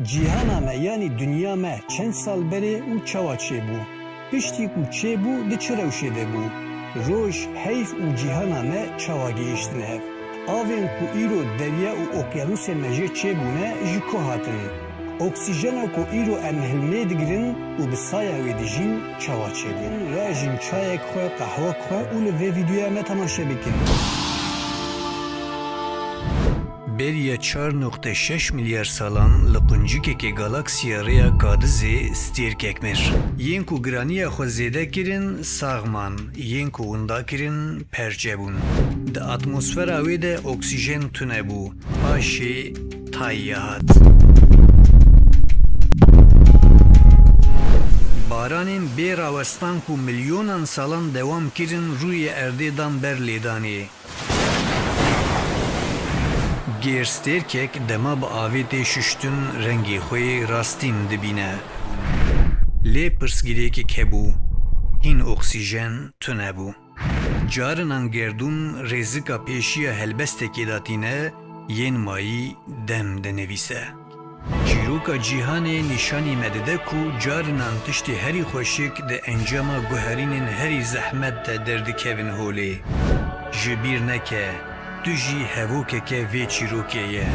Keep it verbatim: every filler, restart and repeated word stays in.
Cîhana me, yanî dinya me çend sal berê û çawa çêbû? Piştî ku çêbû, di çi rewşê de bû? Roj, heyv û cîhana me çawa gihiştine hev? Avên ku îro derya û okyanusên me jê çêbûne, ji ku hatin? Oksîjena ku îro em hilmê digirin û bi saya wê dijîn, çawa çêbû? Rajin çayek xwe, qehwek xwe û li vê vîdeoya me temaşe bikin. Beriya çar nokte şeş milyar salan li quncikekê galaksiya Rêya Kadizê stêrkek mir. Yên ku giraniya xwe zêde kirin, sax man, yên ku winda kirin, perçe bûn. Di atmosfera wê de oksîjen tune bû. Paşê tayê hat. Baranên bê rawestan ku milyonan salan dewam kirin, rûyê erdê dan ber lêdanê. Gêr stêrkek dema bi avê tê şuştin, rengê xwe yê rastîn dibîne. Lê pirsgirêkek hebû, hîn oksîjen tune bû. Carinan gerdûn rêzika pêşiya helbestekê datîne, yên mayî dem dinivîse. Çîroka cîhanê nîşanî me dide ku carinan tiştê herî xweşik di encama guherînên herî zehmet de derdikevin holê. Ji bîr neke, tu jî hevokeke vê çîrokê ye.